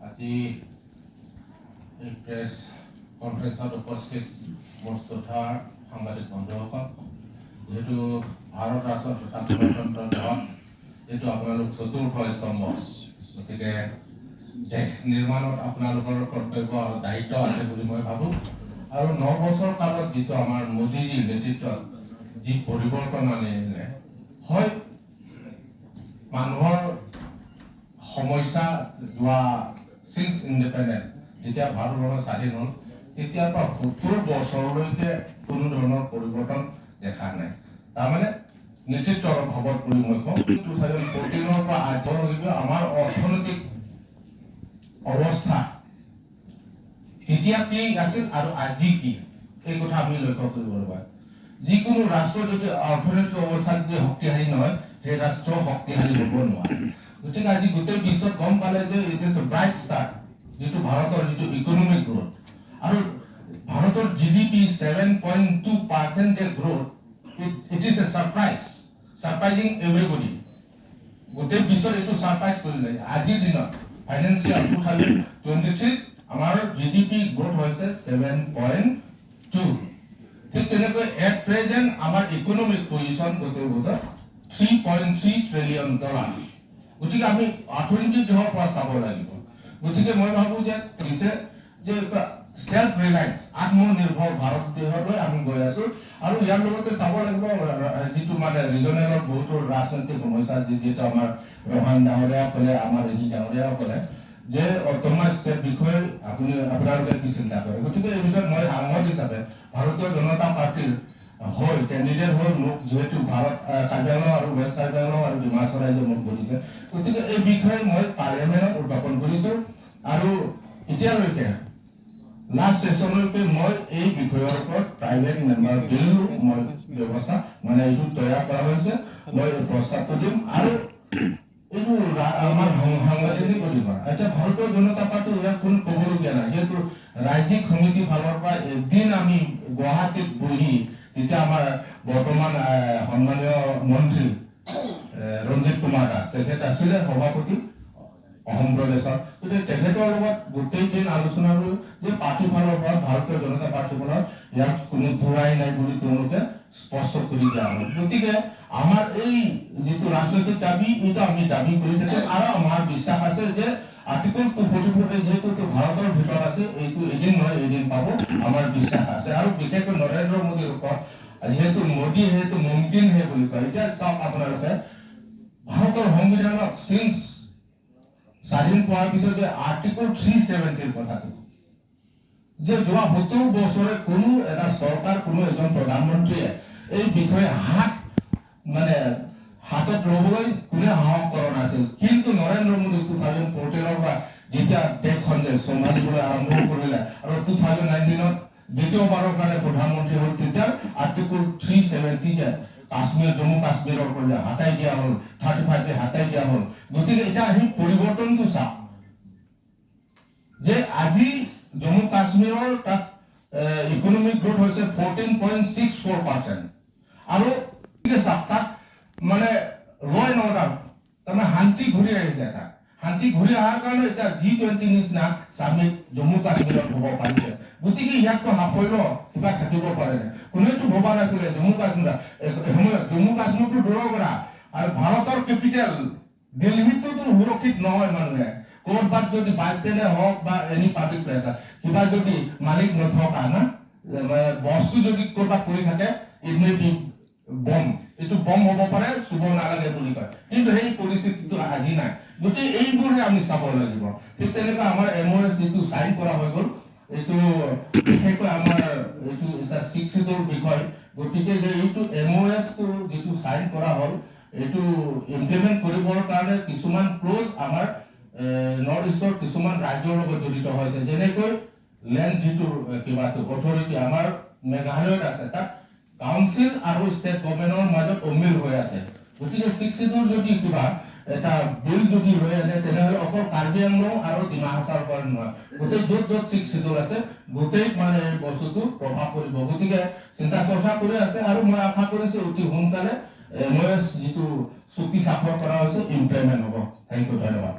আজি এই প্ৰেছ কনফাৰেন্সত উপস্থিত মোৰ শ্ৰদ্ধাৰ সাংবাদিক বন্ধুসকল, যিহেতু ভাৰত ৰাষ্ট্ৰ তথা গণতন্ত্ৰ দেশত এইটো আপোনালোক চতুৰ্থ স্তম্ভ, গতিকে দেশ নিৰ্মাণত আপোনালোকৰ কৰ্তব্য আৰু দায়িত্ব আছে বুলি মই ভাবোঁ। আৰু 9 বছৰ কালত যিটো আমাৰ মোদীজীৰ নেতৃত্বত যি পৰিৱৰ্তন আনিলে হয়, মানুহৰ সমস্যা যোৱা চিন্স ইণ্ডিপেণ্ডেণ্ট, যেতিয়া ভাৰতবৰ্ষ স্বাধীন হ'ল, তেতিয়াৰ পৰা 70 বছৰলৈকে কোনো ধৰণৰ পৰিৱৰ্তন দেখা নাই। তাৰমানে নেতৃত্বৰ অভাৱত বুলি মই কওঁ। 2014ৰ পৰা আজিলৈকে আমাৰ অৰ্থনৈতিক অৱস্থা তেতিয়া কি আছিল আৰু আজি কি, এই কথা আমি লক্ষ্য কৰিব লাগিব। যিকোনো ৰাষ্ট্ৰ যদি অৰ্থনৈতিক অৱস্থাত যদি শক্তিশালী নহয়, সেই ৰাষ্ট্ৰ শক্তিশালী হ'ব নোৱাৰে। গতিকে আজি গোটেই বিশ্বত গম পালে যে it is bright start, যিটো ভাৰতৰ যিটো ইকনমিক গ্ৰ'থ আৰু ভাৰতৰ GDP 7.2% যে growth, it is a surprise, surprising everybody. গোটেই বিশ্বত এইটো ছাৰপ্ৰাইজ কৰিলে। আজিৰ দিনত ফাইনেন্সিয়েল 2023ত আমাৰ জিডিপি গ্ৰ'থ হৈছে 7.2। ঠিক তেনেকৈ এট প্ৰেজেণ্ট আমাৰ ইকনমিক পজিশ্যন গোটেই বছৰ $3.3 trillion। গতিকে আমি অৰ্থনৈতিক দিশৰ পৰা চাব লাগিব। গতিকে মই ভাবো যে দিছে যে চেল্ফ ৰিলায়েন্স, আত্মনিৰ্ভৰ ভাৰত দেশলৈ আমি গৈ আছো। আৰু ইয়াৰ লগতে চাব লাগিব যিটো মানে ৰিজনেলৰ বহুতো ৰাজনৈতিক সমস্যা, যিটো আমাৰ ৰহান ডাঙৰীয়া ক'লে, আমাৰ ৰিণি ডাঙৰীয়াও ক'লে যে অট'নমাছ ষ্টেট বিষয়ে আপুনি আপোনালোকে কি চিন্তা কৰে। গতিকে এই বিষয়ত মই সাংসদ হিচাপে ভাৰতীয় জনতা পাৰ্টীৰ হৈ কেণ্ডিডেট হৈ মোক যিহেতু ভাৰত কাৰ্বি আংলং আৰু ৱেষ্ট কাৰ্বি আংলং আৰু ডিমা হাছাও ৰাইজে মোক ভোট, গতিকে এই বিষয়ে মই পাৰ্লিয়ামেণ্টত উত্থাপন কৰিছোঁ। আৰু এতিয়ালৈকে লাষ্ট ছেশ্যনলৈকে মই এই বিষয়ৰ ওপৰত প্ৰাইভেট মেম্বাৰ বিল মই ব্যৱস্থা মানে এইটো তৈয়াৰ কৰা হৈছে, মই এই প্ৰস্তাৱটো দিম। আৰু এইটো আমাৰ সাংবিধানিক অধিকাৰ। এতিয়া ভাৰতীয় জনতা পাৰ্টী ইয়াত কোনো ক'বলগীয়া নাই, যিহেতু ৰাজ্যিক সমিতিৰ ফালৰ পৰা এদিন আমি গুৱাহাটীত বহি তেতিয়া আমাৰ বৰ্তমান সন্মানীয় মন্ত্ৰী ৰঞ্জিত কুমাৰ দাস, তেখেত আছিলে সভাপতি অসম প্ৰদেশত, গতিকে তেখেতৰ লগত গোটেই দিন আলোচনা কৰি যে পাৰ্টীৰ ফালৰ পৰা, ভাৰতীয় জনতা পাৰ্টীৰ ফালৰ ইয়াত কোনো ধৰাই নাই বুলি তেওঁলোকে স্পষ্ট কৰি দিয়া হ'ল। গতিকে আমাৰ এই যিটো ৰাজনৈতিক দাবী, এইটো আমি দাবী কৰি থাকিম। আৰু আমাৰ বিশ্বাস আছে যে আৰ্টিকল 244 যিহেতু এইটো ভাৰতৰ ভিতৰত আছে, এইটো এদিন নহয় এদিন পাব, আমাৰ বিশ্বাস আছে। আৰু বিশেষকৈ নৰেন্দ্ৰ মোদীৰ ওপৰত, যিহেতু मोदी है तो मुमकिन है বুলি কয়। এতিয়া চাওক আপোনালোকে, ভাৰতৰ সংবিধানত চিন্স স্বাধীন পোৱাৰ পিছত যে আৰ্টিকল 370ৰ কথাটো যে যোৱা 70 বছৰে কোনো এটা চৰকাৰ, কোনো এজন প্ৰধানমন্ত্ৰীয়ে এই বিষয়ে হাত মানে হাতত ল'বলৈ কোনে সাহস কৰা নাছিল। কিন্তু নৰেন্দ্ৰ মোদী 2014ৰ পৰা যেতিয়া দেশখন যে চম্ভালিবলৈ আৰম্ভ কৰিলে আৰু 2019ত দ্বিতীয়বাৰৰ কাৰণে প্ৰধানমন্ত্ৰী হ'ল, তেতিয়া আৰ্টিকল 370 যে কাশ্মীৰ, জম্মু কাশ্মীৰৰ পৰা যে হাতাই দিয়া হ'ল, 35 হাতাই দিয়া হ'ল। গতিকে এতিয়া সেই পৰিৱৰ্তনটো চাওক যে আজি জম্মু কাশ্মীৰৰ তাত ইকনমিক গ্ৰোথ হৈছে 14.64%। আৰু চাওক, তাত মানে ল এণ্ড অৰ্ডাৰ, তাৰমানে শান্তি ঘূৰি আহিছে। তাত শান্তি ঘূৰি অহাৰ কাৰণে এতিয়া জি-20 নিচিনা চামিট জম্মু কাশ্মীৰত হ'ব পাৰিছে। গতিকে ইয়াতকৈ সাফল্য কিবা থাকিব পাৰেনে? কোনেতো ভবা নাছিলে জম্মু কাশ্মীৰত সময়ত, জম্মু কাশ্মীৰটো দূৰৰ কথা, আৰু ভাৰতৰ কেপিটেল দিল্লীটোতো সুৰক্ষিত নহয়। মানুহে ক'ৰবাত যদি বাছ ষ্টেণ্ডে হওক বা এনি পাব্লিক প্লেচ, কিবা যদি মালিক নথকা না মানে বস্তু যদি ক'ৰবাত পৰি থাকে, it may be bomb, এইটো বম হ'ব পাৰে, চুব নালাগে বুলি কয়। কিন্তু সেই পৰিস্থিতিটো আজি নাই। গতিকে এইবোৰহে আমি চাব লাগিব। ঠিক তেনেকুৱা আমাৰ এমঅ' যিটো চাইন কৰা হৈ গ'ল, এইটো বিশেষকৈ আমাৰ এইটো এটা ছিক্স বিষয়। গতিকে যে এইটো এমঅ' যিটো চাইন কৰা হ'ল, এইটো ইমপ্লিমেণ্ট কৰিবৰ কাৰণে কিছুমান ক্লজ আমাৰ নৰ্থ ইষ্টৰ কিছুমান ৰাজ্যৰ লগত জড়িত হৈছে। যেনেকৈ লেণ্ড যিটো কিবাটো অথৰিটি আমাৰ মেঘালয়ত আছে, তাত কাউন্সিল আৰু ষ্টেট গভৰ্ণমেণ্টৰ মাজত অমিল হৈ আছে। গতিকে ছিক্স চিডিউল যদি কিবা এটা বিল যদি হৈ আছে, তেনেহ'লে অকল কাৰ্বি আংলং আৰু ডিমা হাছাওৰ কাৰণে নহয়, গোটেই য'ত য'ত ছিক্স চিডিউল আছে, গোটেই মানে এই বস্তুটো প্ৰভাৱ পৰিব। গতিকে চিন্তা চৰ্চা কৰি আছে আৰু মই আশা কৰিছো অতি সোনকালে এমঅ' যিটো চুক্তি স্বাক্ষৰ কৰা হৈছে, ইমপ্লিমেণ্ট হ'ব। Thank U, ধন্যবাদ।